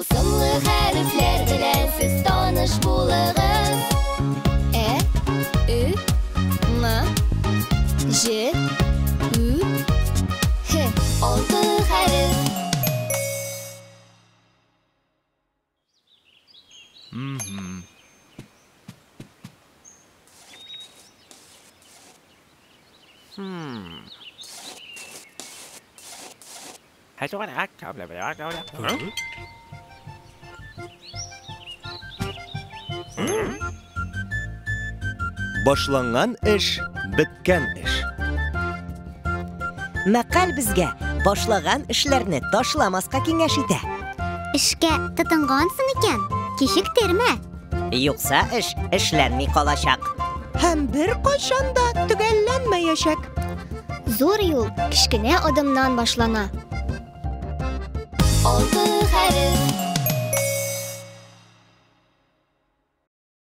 Тылсымлы хәрефләр белән сез таныш булыгыз. Ә, Ө, Ң, Җ, Ү, Һ. Алты хәреф. Башланган эш, беткән эш. Мәкаль безгә башлаган эшләрне ташламаска киңәш итә. Эшкә тотынгансың икән, кичектермә. Юкса эш эшләнми калачак. Һәм беркайчан да төгәлләнмәячәк. Зур юл кечкенә адымнан башлана. Алты хәреф.